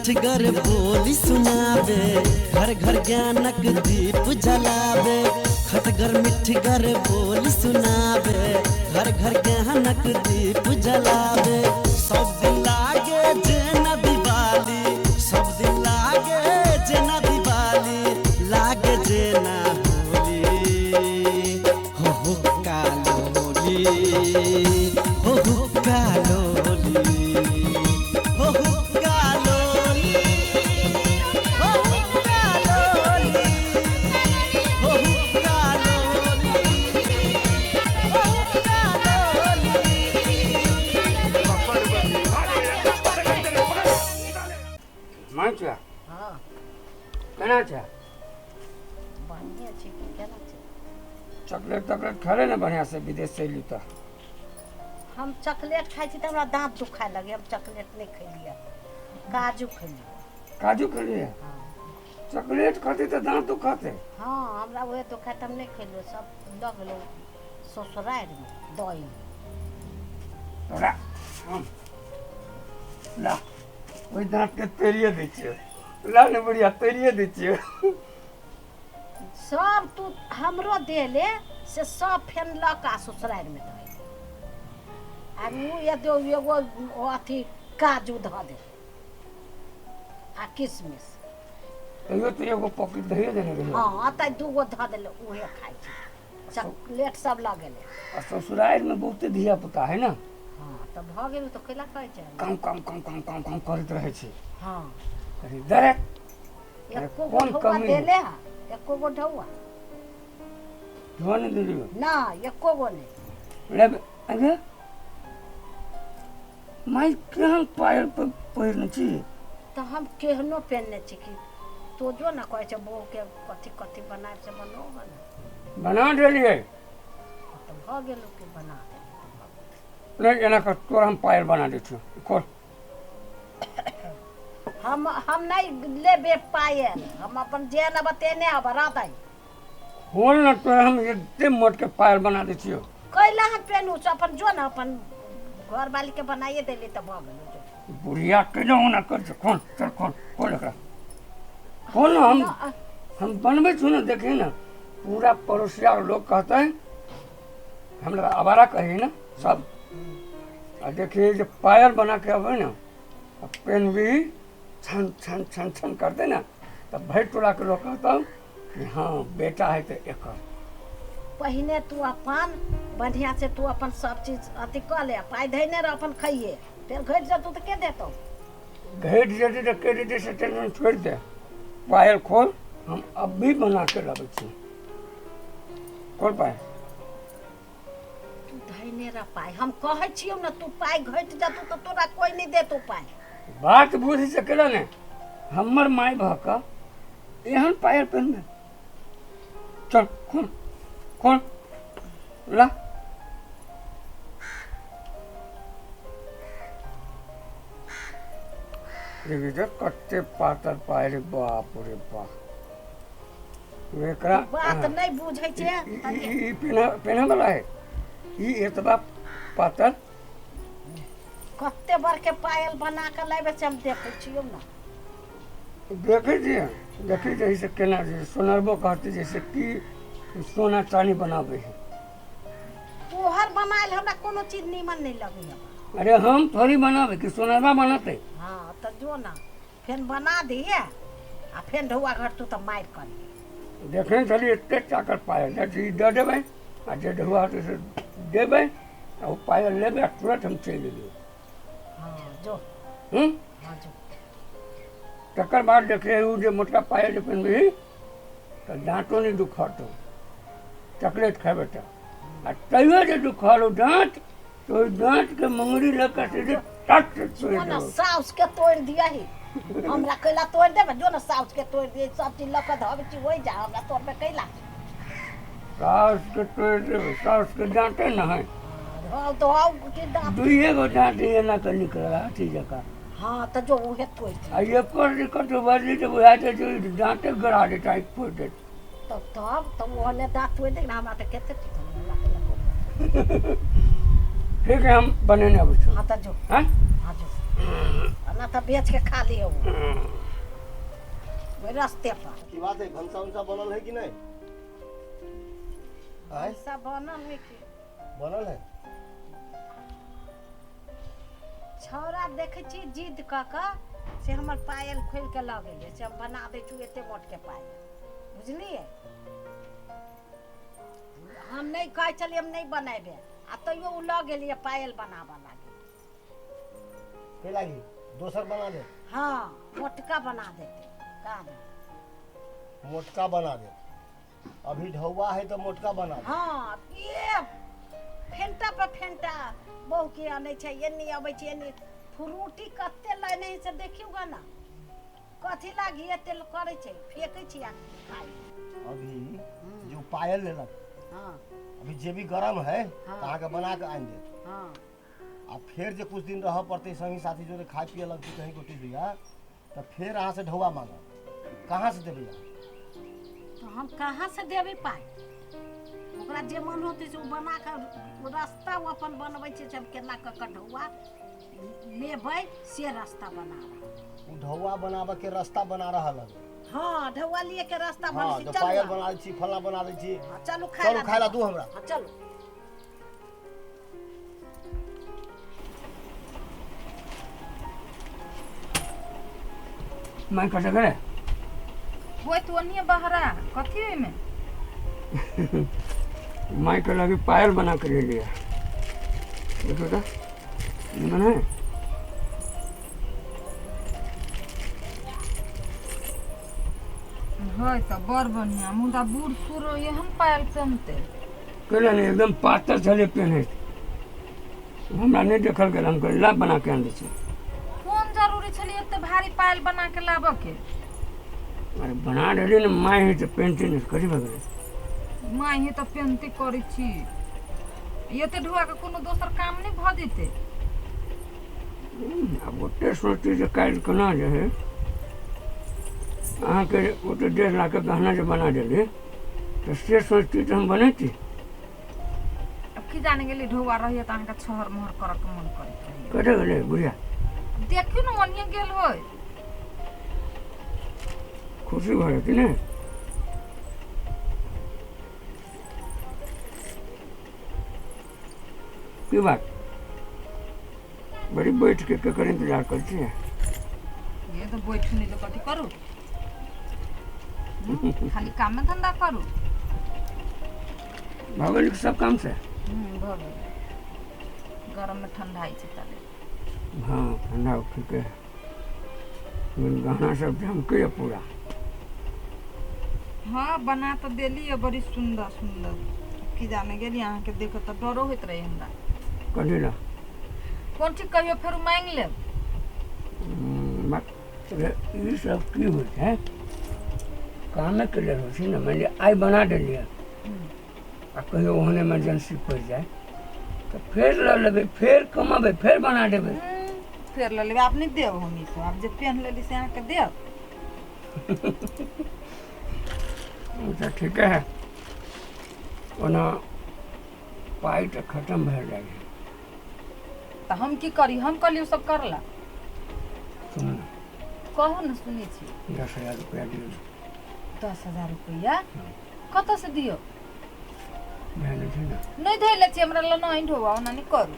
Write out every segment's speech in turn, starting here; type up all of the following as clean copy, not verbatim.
मिठगर बोली सुनाबे, घर घर ज्ञानक दीप जलाबे। खटगर मिठगर बोली सुनाबे, घर घर ज्ञानक दीप जलाबे। सब दिन लागे जेना दिवाली, सब दिन लागे जेना दिवाली, लागे जेना होली। हो हो कालोली, हो हो कालोली, हो हो कालोली, हो हो कालोली, हो हो कालोली, हो हो कालोली। माय छै। हँ। केना छै? बढ़िएँ छै कि केना छै? चॉकलेट तॉकलेट खेले ने बढ़िया से, विदेश से अयली तऽ। हम चॉकलेट खाइ छी तऽ हमरा दाँत दुखाय लगैए। हम चॉकलेट नहि खेलियै, काजू खेलियै। काजू खेलियै? हँ। चॉकलेट खते तऽ दाँत दुखते। हँ, हमरा उहे दुखाय तऽ हम नहि खेलियै। सब लऽ गेलहुँ ससुरारिमे दही। तोरा हम ला ओहि दाँतके तोड़िए दै छियौ, ला ने बुढ़िया, तोड़िए दै छियौ। सब तू हमरो देले से सब फेन लऽ कऽ आ ससुरारिमे दही आ मुँह एदो एगो अथी काजू धऽ दे आ किशमिश। तैयो तऽ एगो पॉकेट दहिए देने रहियै। हँ, तऽ दूगो धऽ देले, उहे खाइ छी। चॉकलेट सब लऽ गेलै। आ ससुरारिमे बहुते धिया पुता है ने। हँ, तऽ भऽ गेल तऽ कैला कहै छै? काम काम काम काम काम काम करैत रहै छै। हँ। अरे दरे एको गो कोन ढौआ कमी है? देले हँ एको गो ढौआ? ढौआ नहि देलियौ? ना, एको गो नहि। लेब अगे माय, केहन पायल पहिरने छी? तऽ हम केहनो पहिनने छी कि तो जो ने कहै छै बहूके कथी कथी बनायब से बनो ने। बना देलियै। तऽ भऽ गेल कि बना देलियै तऽ भऽ गेल। नहि, एना कर, तोरा हम पायल बना दै छियौ, खोल। हम नहि लेबे पायल, हम अपन जेहन अब तेहने अब रहतै। खोल ने, तोरा हम एते मोटके पायल बना दै छियौ। कैला हम पेनू से? अपन जो ने, अपन घरवाली के बनाइए देली तऽ भऽ गेल जो। बुढ़िया केना ओना कर छै? खोल, चल खोल, खोल एकरा, खोल ने। हम हम बनबै छी ने, देखी ने, पूरा पड़ोसिया लोग कहतै हमरा आवारा कही ने सब। आ देखिए जे पायल बना के अबै ने आ पेनबी, छन छन छन छन करतै ने, तऽ भरि टोलाके लोग कहतौ कि हँ, बेटा है तऽ एकर। पहिने तू अपन बढ़िया से तू अपन सब चीज अथी कऽ ले, पाइ धैने रह, अपन खइहे, फेर घटि जेतौ तऽ के देतौ? घटि जेतै तऽ के देतै से टेंशन छोड़ि दे। पायल खोल, हम अभी बना के लबै छी। खोल पायल। तू धैने रह पाइ, हम कहै छियौ ने, तू पाइ घटि जेतौ तऽ तोरा कोइ नहि देतौ पाइ। बात बुझि सकेला ने? हमर माय भऽ कऽ एहन पायल पहिनबै? चल खोल, खोल, ला। देखी तऽ कते पातर पायल रे, बाप रे बाप, एकरा बात नहि बुझै छै। ई पेन्ह पेन्है वाला है ई एतबा पातर? कते बड़के पायल बना कऽ लेबै से हम देखै छियौ ने। देखै छियै, देखै छियै से केना छै। सोनरबो कहतै जैसे कि सोना चानी बनाबै है। तोहर बनायल हमरा कोनो चीज नीमन नहि लगैया। अरे, हम थोड़ी बनाबै कि सोनरबा बनतै? हँ, तऽ जो ने, फेन बना दिहे आ फेन ढौआ घर तू तऽ मारि करिहे। देखने छलियै एते चाकर पायल, जे ई दऽ देबै आ जे ढौआ हेतै से देबै आ ओ पायल लेबै आ तुरन्त हम चलि एबै। हँ, जो। हूँ। हँ, जो। तकर बाद देखियै, ओ जे मोटका पायल जे पहिनबही तऽ दाँतो नहि दुखतौ, चॉकलेट खेबै तऽ। आ तैयो जे दुखल दाँत तऽ ओहि दाँतके मुंगरी लऽ कऽ सीधे टट से तोड़ि जो ने। देबौ। साउस के तोड़ि दियही, हमरा कैला तोड़ि देबै? जो ने, साउस के तोड़ि दियै। सब चीज लऽ कऽ धबै छी ओहि जा, हमरा तोड़बै कैला? साउसके तोड़ि देबै? साउसके दाँते ने है। हँ तऽ हौ कि दाँत? दुइए गो दाँत एना कऽ निकलल अथी जकाँ। हँ, तऽ जो, उहे तोड़ि आ दियै। एकर जे कतहु बजली तऽ बुझाइ छै जे दाँते गड़ा देतै, आँखि फोड़ि देत। तब तब तऽ ओहने दाँत तोड़ि दे ने, हमरा तऽ कते हमरा कैला तोड़बै? ठीक है, हम बनेने अबै छी। हँ, तऽ जो। हँ। हँ, जो। आ ना तऽ बेच के खा लियौ ओहि रस्ते पर। की बात है, भनसा उनसा बनल है कि नहीं? आय? सब बनल है कि बनल है। छौड़ा देखै छी जिद कऽ कऽ से हमर पायल खोलि कऽ लऽ गेलै, से हम बना दै छी एते मोटके पायल, बुझलियै? हम नहि कहै छलियै हम नहि बनेबै, आ तैयो ओ लऽ गेलियै पायल बनाबऽ लागी। के लागी? दोसर बना दे। हाँ, मोटका बना देते का दे। मोटका बना दे। अभी ढौआ है तो मोटका बना दे। हाँ, ये फेंटा पर फेंटा बहु के आनै छै, एन्नी अबै छै एन्नी फ्रूटी कते लाइने है से देखियौ गा ना, कथी लागी एते करै छै, फेकै छै आ खाइ। अभी जो पायल लेलक, हाँ, अभी जे भी गरम है, हाँ। तऽ अहाँके बना के आनि देत। हाँ। आ फेर जे कुछ दिन रहऽ पड़तै संगी साथी जोरे खाय पिए लगतै कहीं गोटी भैया, तऽ फेर अहाँ से ढौआ मांगत, कहाँ से देबै अहाँ? तो हम कहाँ से देबै पाइ? ओकरा जे मन होतै से ओ बना कऽ रास्ता ओ अपन बनबै छै, से हम केना कऽ कऽ ढौआ लेबै से रास्ता बना रहल। ओ ढौआ बनाबऽ के रास्ता बना रहल है। हाँ, ढौआ लिए के रास्ता हाँ, बनै छै। तऽ चलू पायल आब। बना दै छी, फल्लाँ बना दै छी। हाँ, चलू खाय। चलू खाय ला दू हमरा। हाँ, चलू। मैं कटक रे। होय तो ओनिये बहरा कथी ओहिमे? माई के लगे पायल बना के ले लिया, देखो तो निमन है। होय तऽ बड़ बढ़िया, मुदा बूढ़ सूढ़ एहन पायल पेनते? कहले नहीं, एकदम पातर छलै पेन्हैत, हमरा नहि देखल गेल, हम कहलियै ला बना के आनि दै छी। कोन जरूरी छलै एते भारी पायल बना के लाबऽ के? अरे बना देली ने, माय है तऽ पेन्हते नहि, कथी भऽ गेलै? माय हे तऽ पेनते करै छी, एते ढुआ के कोनो दोसर काम नहि भऽ जेतै? आब ओते सोचती जे काल्हि केना जे है अहाँके ओते 1.5 लाखके गहना जे बना देली, तऽ से सोचती तऽ हम बनैती। आब की जाने गेली, ढौआ रहिए तऽ अहाँके छहर मोहर करऽ के मन करैत रहैए। कतऽ गेलै बुढ़िया? देखियौ ने, ओनिये गेल होय। खुशी भऽ जेतै ने। की बात, बड़ी बैठ के केकर इंतजार करै छियै? ये तऽ बैठू नहि तऽ कथी करू? खाली कामे धंधा करू। भऽ गेल सब काम से? भऽ गेल। गरम में ठंडा छै तले। हाँ, ठंडा ठीके है, लेकिन गहना सब झमकैए पूरा। हाँ, बना तऽ देली है बड़ी सुंदर सुंदर। की जाने गेली, अहाँके देख तऽ डरो होइत रहे हमरा। कथी ला? कोन ठीक, कहियो फेर मांगि लेब। बात ई सब की होइ छै, कामेके लेल होइ छै ने। मानि लिअ आइ बना देलियै आ कहियो ओहन इमरजेंसी पड़ि जाय तऽ फेर लऽ लेबै, फेर कमेबै, फेर बना देबै। फेर लऽ लेबै। आब नहि देब हम ई सब, आब जे पेन्ह लेली से अहाँके देब। ओ तऽ ठीके है, ओना पाइ तऽ खतम भए जाइ है। तऽ हम की करी? हम कहली ओ सब करला। सुनू ने। कहू ने, सुनै छी। 10,000 रुपया दियौ। 10,000 रुपैआ कतऽसँ दियौ? धैले छै ने। नहि धैले छी हमरा लग, नहि ढोआ, ओना नहि करू।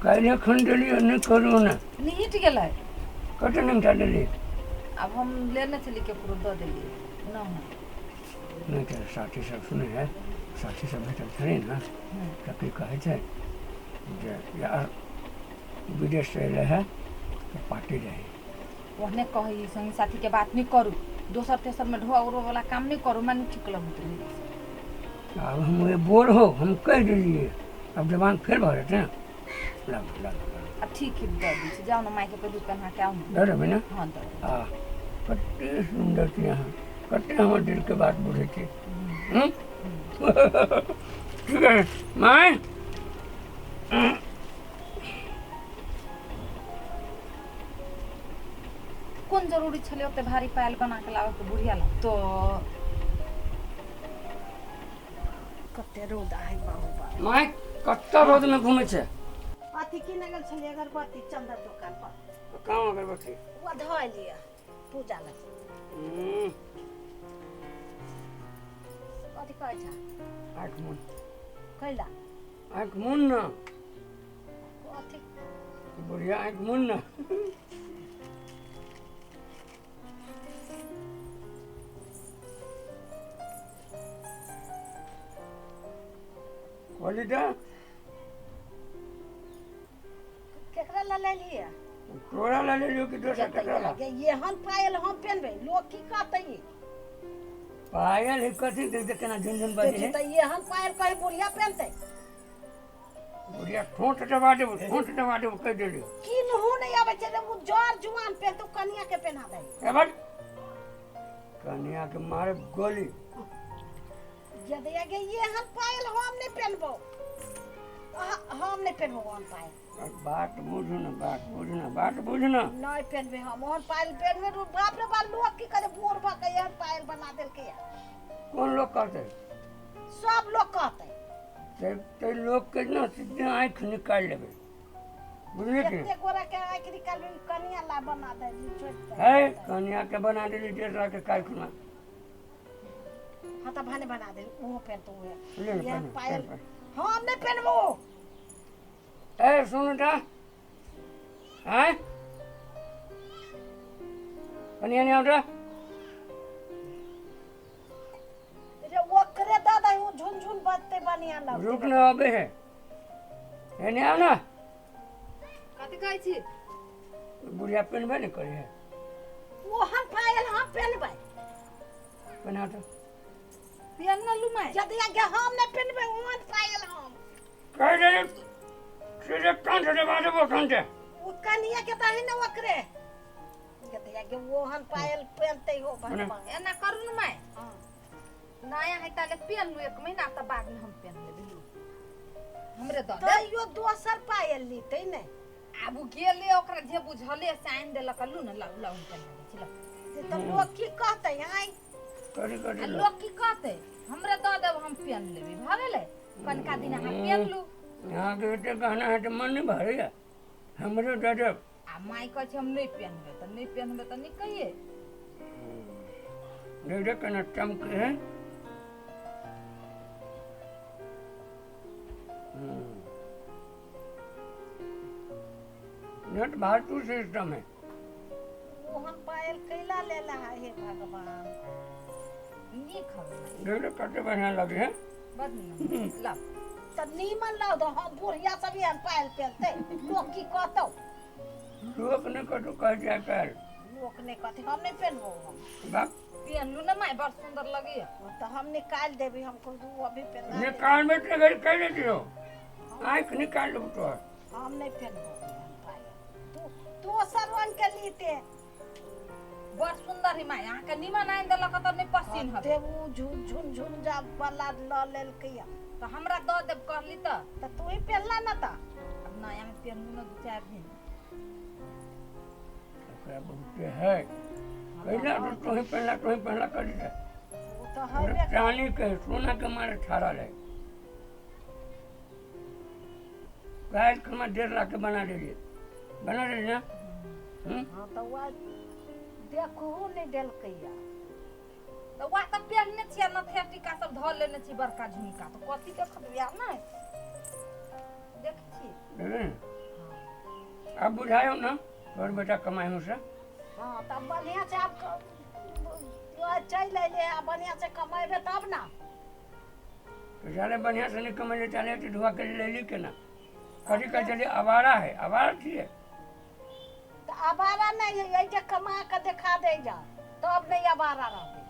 काल्हि एखन देलियै, नहि करू ने। निहिट गेलै। कते निमटा देलियै? आब हम लेने छली, केकरो दऽ देलियै नहि। नहि तऽ साथी सब सुनै है, साथी सब भेटल छलै ने, तऽ की कहै छै जे यार विदेशसँ अयलै है तऽ पार्टी रहै। ओहने कहै संगी साथीके बात नहि करू, दोसर तेसरमे ढोआ उड़ो वाला काम नहि करू, मन ठीक लगैत रहै। आब हम ओहि बोर हो हम कहि देलियै, आब जवान फेर भऽ जेतै ने। लाबू लाबू लाबू। आ ठीक है, दऽ दै छी, जाउ ने, मायके पहिले पेन्हा के आउ ने। दऽ देबै ने? हाँ, दऽ देबै। आ कते सुन्दर छी अहाँ, कते हमर दिलके बात बुझै छी। हूँ? ठीक है माय। कोन जरूरी छलै ओते भारी पायल बना के लाबऽ के बुढ़िया ला तो? कते रौदा है बाबू बा। माय, कत्ता रौदमे घूमै छै? अथी किने गेल छलियै अगरबत्ती चंदर दुकान पर। कहाँ अगरबत्ती? ओ धऽ लिअ पूजा लए। कथी कहै छ? आँख मुन। कैला? आँख मुन न। कथी? बुढ़िया आँख मुन न। खोली दे। केकरा ला लेलियै? तोरा ला लेलियो कि दोसर केकरा ला? एहन पायल हम पेनबै लोग की कहतै? पायल है कथी देख देख केना झुनझुन बजे है। तऽ एहन पायल कहीं बुढ़िया पेनतै? बुढ़िया ठोंठ दबा देबो, ठोंठ दबा देबो कहि देलियो। किनहु नहि आबै छै रे, ओ जर जुआन पेनतै कनिया के पेना दै। ए बट कनिया के मारे गोली। यदि गे एहन पायल हम नहि पेनबो, हम नहि पेनबो ओहन पायल। बात बुझू ना, बात बुझू ना, बात बुझू ना। नहीं पेनबे हम ओहन पायल पेनबे रू बाप रे बाप लोग की करे बोर बा के एहन पायल बना देलकै। कौन लोग कहते? सब लोग कहते। ते लोग के ना सीधे आँख निकाल लेबे, बुझलिए कि? कते गोरा के आँख निकालबे कनिया ला बना दे है, कनिया के बना देली 1.5 लाख के कारखाना। हां त भाने बना दे ओहो पेनतो उहे एहन पायल हम नहीं पेनबो। ए सुन ता हैं कनिया नहीं आवता रे ओकरे दादा ओ झुनझुन बजते बनिया लग। रुक ना आबे है एने आव ना। कथी कहै छी? बुढ़िया पेनबे नहीं करे है। ओहन पायल हम पेनबै। पेना तो पेन न लू my. यदि आगे हम नहीं पेनबै ओहन पायल हम कह दे सीधे कान से दबा देबो कान से। ओ कनिया के ताही न ओकरे यदि आगे ओहन पायल पेनते हो भगवान। एना करू न my. हां नया है ताले पेन लू 1 महीना त बाद में हम पेन लेबै। हमरे द दे। तैयो दोसर पायल लीतै ने। आब उ गेले ओकरा जे बुझले से आनि देलक लू न लाउ लाउ पेन छी लाउ। से त लोग की कहतै? आइ करी करी लोग की कहतै? हमरे द देब हम पेन लेबै भ गेलै। कनका दिन अहाँ पेन लू। यहाँ के एते गहना है तो मन नहीं भरैया, हमरो दे देब। आ माय कहै छै हम नहीं पेनबै त नहीं पेनबै त नहीं कहिए। देख देख केना चमके है। नेट भारतू सिस्टम है। ओहन पायल कैला लेला है हे भगवान। नीक हवे। देख देख कते बढ़िया लगे है। बड नीमन लाउ त नीमन लाउ दो। हम बुढ़िया सब एहन पायल पेनतै लोग की कहतौ? लोग ने कहतौ कह जाय पायल। लोग ने कहतै हम नहीं पेनबो। हम बाप पेन लू न my, बड़ सुंदर लगैया। त हम निकाल देबी हमको अभी पेन निकाल में ते गई कह देतियो आँख निकाल लेबो तोहर। हम नहीं पेनबो एहन पायल। तू दोसर रंग के लीते। बड़ सुंदर है my, अहाँ के नीमन आनि देलक त नहीं पसीन हवे। देबू झुन झुन झुन जा वाला ल लेलकै त हमरा the देब कहली त तू ही पेनला न त। अब नया में पेनलू न 2-4 दिन। ओकरा बहुते है कैला तो तोही पहला तोही पहला करी दे। ओ त हवे चांदी के सोना के मारे ठाड़ा रहे। काल खमा 1.5 लाख के बना देलिए, बना देली ना। हां त वा देखू नहीं देलकैया। त वा त पेनने छियै नथिया टीका सब धऽ लेने छी बड़का झुमका त कथी देखबै आब नै देख छी। अब बुझायो ना तोहर बेटा कमाई हो से। हां त बढ़िया से आब चलि अयलै आ बढ़िया से कमेबै तब ना। तो जाले बढ़िया से नहीं कमेले चाले तो ढुआ के लेली केना कथी कह चली आवारा है, आवारा छियै। त आवारा नहीं है जे कमा के देखा दे जा तब नहीं आवारा रहबै।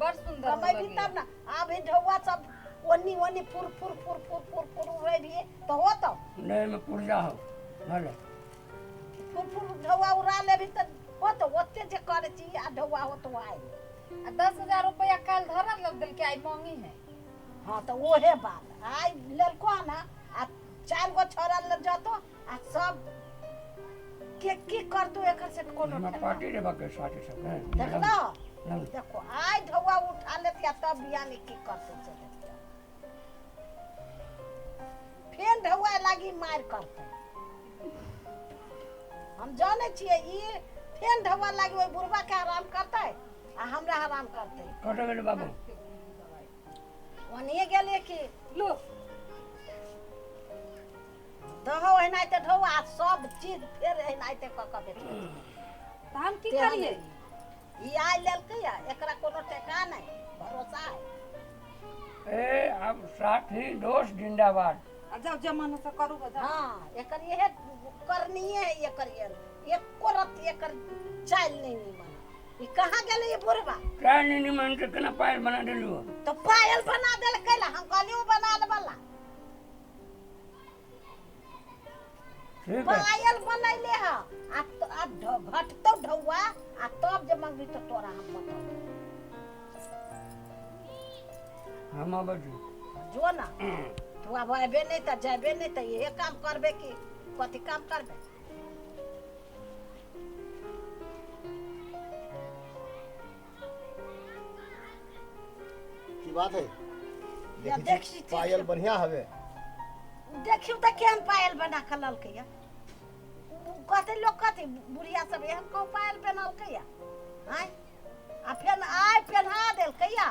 बड़ सुंदर कमेबी तब ना। अभी ढौआ सब ओनी ओनी फुर फुर फुर फुर फुर फुर उड़ै भी त होतौ नहीं में पुर्जा हो भले फुर फुर ढौआ उड़ा लेबी त होतौ ओते जे करै छी आ ढौआ होतौ आइ। आ 10,000 रुपया काल धरल लग देलकै आइ मांगी है। हां त ओहे बात आइ लेलको ना आ 4 गो छोरा ल जतो आ सब के की करतौ एकर से कोनो पार्टी देबा के साथे सब है। देखलो देखो आइ ढौआ उठा लेती आ तब बियाह की करतौ से देखियो। फेर फेन ढौआ लागी मारि करतै। हम जानै छियै ई फेन ढौआ लागी ओहि बुढ़बा के हराम करतै आ हमरा हराम करतै। कतऽ गेलै बाबू? ओनिये गेलै कि लो दहो एनाहिते ढौआ आ सब चीज फेर एनाहिते कऽ कऽ बेचबै। तऽ हम की करियै? ई आइ लेलकै या एकरा कोनो टेका नहि भरोसा है। ए अब साथी दोस्त जिंदाबाद। आ जाउ जमाना से करू गऽ जाउ। हाँ एकर इहे करनीये है, एकर ये एको रत्ती एकर चालि नहि निमन। ई कहाँ गेलै ई बुढ़बा? चाय नहीं निमन के केना पायल बना देलू? तो पायल बना देलकै ला, हम कहलियै ओ बना लेबला। ठीक है पायल बनैले ह आ आ घटतौ ढौआ आ तब जे मंगबी तो तोरा हम बतौबो। हम अबै छी। जो ना तू आब अयबे नहि तऽ जेबे नहि तऽ इहे काम करबे कि कथी काम करबे? की बात है? या देखै देख छी छी पायल बढ़िया हवे। देखियौ तऽ केहन पायल बना कऽ ललकै या। कहतै लोक कथी बुढ़िया सब एहन कहूँ पायल बनलकै या आँय? आ फेर आइ पेन्हा देलकै या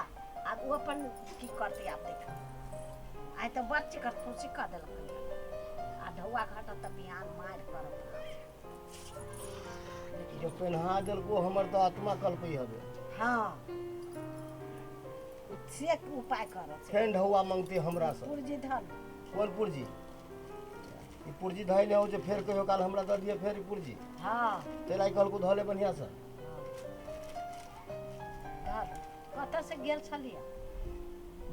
आ ओ अपन की करतै आब देखियौ। आइ तऽ बड़ चिकट खुशी कऽ देलकै या। आ ढौआ घटत तऽ बिहान मारि करत। जो पेन्हा देलको हमर तऽ आत्मा कलपै हवे। हाँ से उपाय करत। फेन ढौआ मंगते हमरा से। पुर्जी धर। कोन पुर्जी? ई पुर्जी धैले हो जे फेर कहियो काल हमरा दऽ दिअ फेर ई पुर्जी। हाँ ताहि लागि कहलको धऽ ले बढ़िया से। धर। कतऽ से गेल छलियै?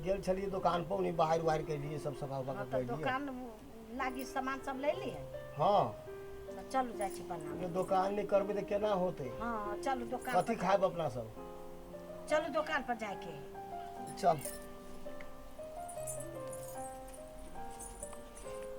गेल छलियै दोकान पर, उन्हीं बाहर उहार केलियै सब सफा उफा हाँ कऽ तऽ केलियै। दोकान लागी सामान सब ले लियै? हाँ तऽ चलू जाइ छी बनाबे। जे दोकान नहि करबै तऽ केना होतै? हाँ चलू दोकान कथी पर। खायब अपना सब? चलू दोकान पर जायके है। चल।